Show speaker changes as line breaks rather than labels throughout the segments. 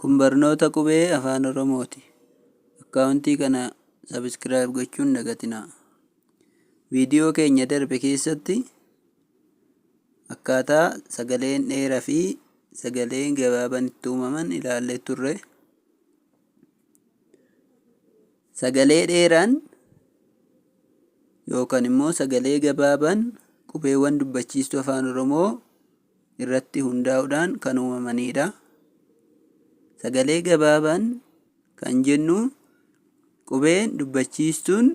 Kun barnoota qubee Afaan Oromooti. Akkaawuntii kana subscribe gochuu hin dagatinaa. Viidiyoo keenya darbe keessatti akkaataa sagaleen dheeraa fi sagaleen gabaabaan itti uumaman ilaallee turre. Sagalee dheeraan yookaan immoo sagalee gabaabaan qubeewwan dubbachiistuu Afaan Oromoo irratti hundaa'uudhaan kan uumamanidha. Sagalee gabaabaan kan jennu qubeen dubbachiistuun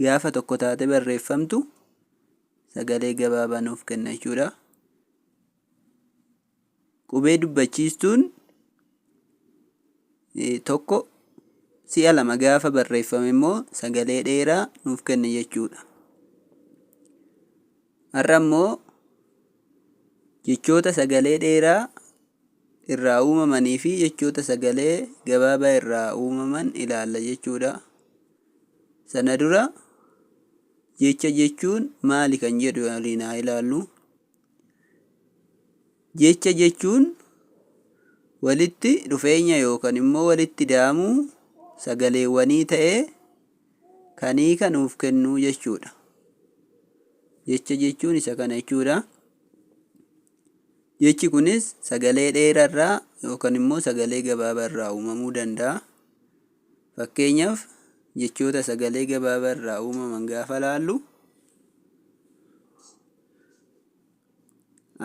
gaafa tokko taatee barreeffamtu sagalee gabaabaa nuuf kenna jechuudha. Qubee dubbachiistuun tokko si'a lama gaafa barreeffame immoo sagalee dheeraa nuuf kenna jechuudha. Har'a immoo jechoota sagalee dheeraa irraa uumamanii fi jechoota sagalee gabaabaa irraa uumaman ilaalla jechuudha. Sana dura jecha jechuun maali kan jedhu waliin haa ilaallu. Jecha jechuun walitti dhufeenya yookaan immoo walitti ida'amuu sagaleewwanii ta'ee kan hiika nuuf kennu jechuudha. Jecha jechuun isa kana jechuudha. Jechi kunis sagalee dheeraarraa yookaan immoo sagalee gabaabaarraa uumamuu danda'a. Fakkeenyaaf jechoota sagalee gabaabaarraa uumaman gaafa laallu,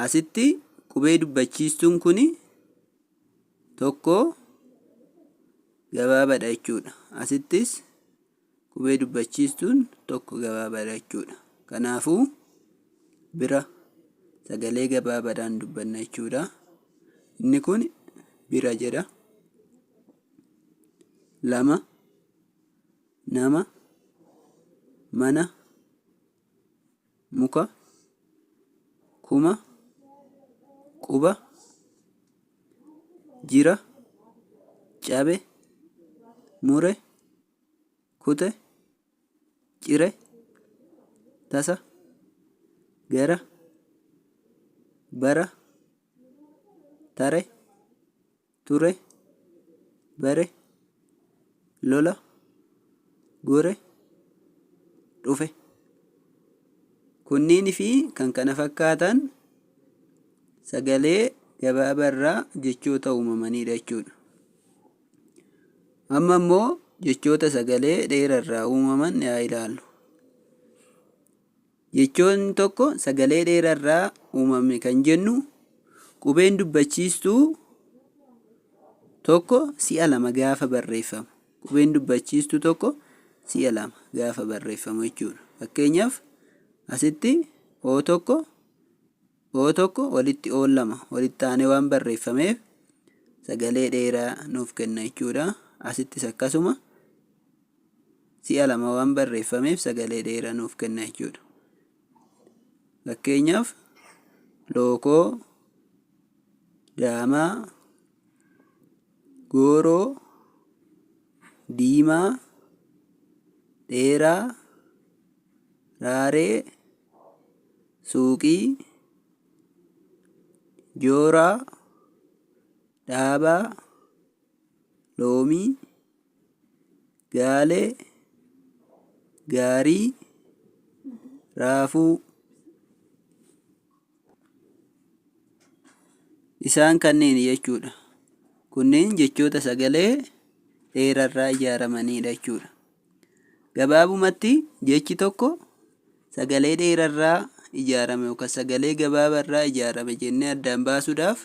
asitti qubee dubbachiistuun kun tokko gabaabaadha jechuudha. Asittis qubee dubbachiistuun tokko gabaabaadha jechuudha. Kanaafuu bira sagalee gabaabaadhaan dubbanna jechuudha. Inni kun bira jedha. Lama, nama, mana, muka, kuma, quba, jira, cabe, mure, kute, cire, tasa, gara, bara, tare, ture, bare, lola, gore, dhufe. Kunniin fi kan kana fakkaatan sagalee gabaabaarraa jechoota uumamanidha jechuudha. Amma immoo jechoota sagalee dheeraarraa uumaman haa ilaallu. Jechoonni tokko sagalee dheeraarraa uumame kan jennu qubeen dubbachiistuu tokko si'a lama gaafa barreeffamu. Qubeen dubbachiistuu tokko si'a lama gaafa barreeffamu jechuudha. Fakkeenyaaf asitti O tokko O tokko walitti O lama walitti aanee waan barreeffameef sagalee dheeraa nuuf kenna jechuudha. Asittis akkasuma si'a lama waan barreeffameef sagalee dheeraa nuuf kenna jechuudha. Fakkeenyaaf lookoo, daamaa, gooroo, diimaa, dheeraa, raaree, suuqii, jooraa, dhaabaa, loomii, gaalee, gaarii, raafuu. Isaan kanneen jechuudha. Kunneen jechoota sagalee dheerarraa ijaaramaniidha jechuudha. Gabaabumatti jechi tokko sagalee dheerarraa ijaarame yookaan sagalee gabaabarraa ijaarame jennee addaan baasuudhaaf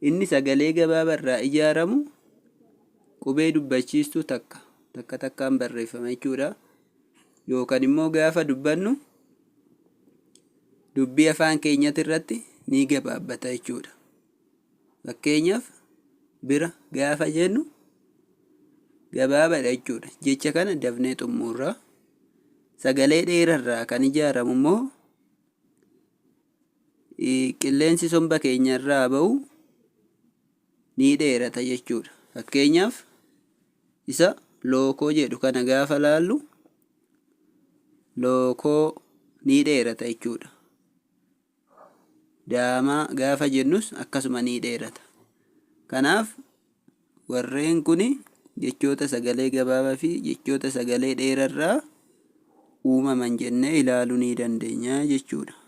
inni sagalee gabaabarraa ijaaramu qubee dubbachiistuu takka takka takkaan barreeffama jechuudha. Yookaan immoo gaafa dubbannu dubbii afaan keenyati irratti ni gabaabbata jechuudha. Fakkeenyaaf bira gaafa jennu gabaabaadha jechuudha. Jecha kana dafnee xumurra. Sagalee dheerarraa kan ijaaramu immoo qilleensi somba keenya irraa ba'u ni dheerata jechuudha. Fakkeenyaaf isa lookoo jedhu kana gaafa laallu lookoo ni dheerata jechuudha. Daamaa gaafa jennus akkasuma ni dheerata. Kanaaf warreen kun jechoota sagalee gabaabaa fi jechoota sagalee dheerarraa uumaman jennee ilaaluu ni dandeenya jechuudha.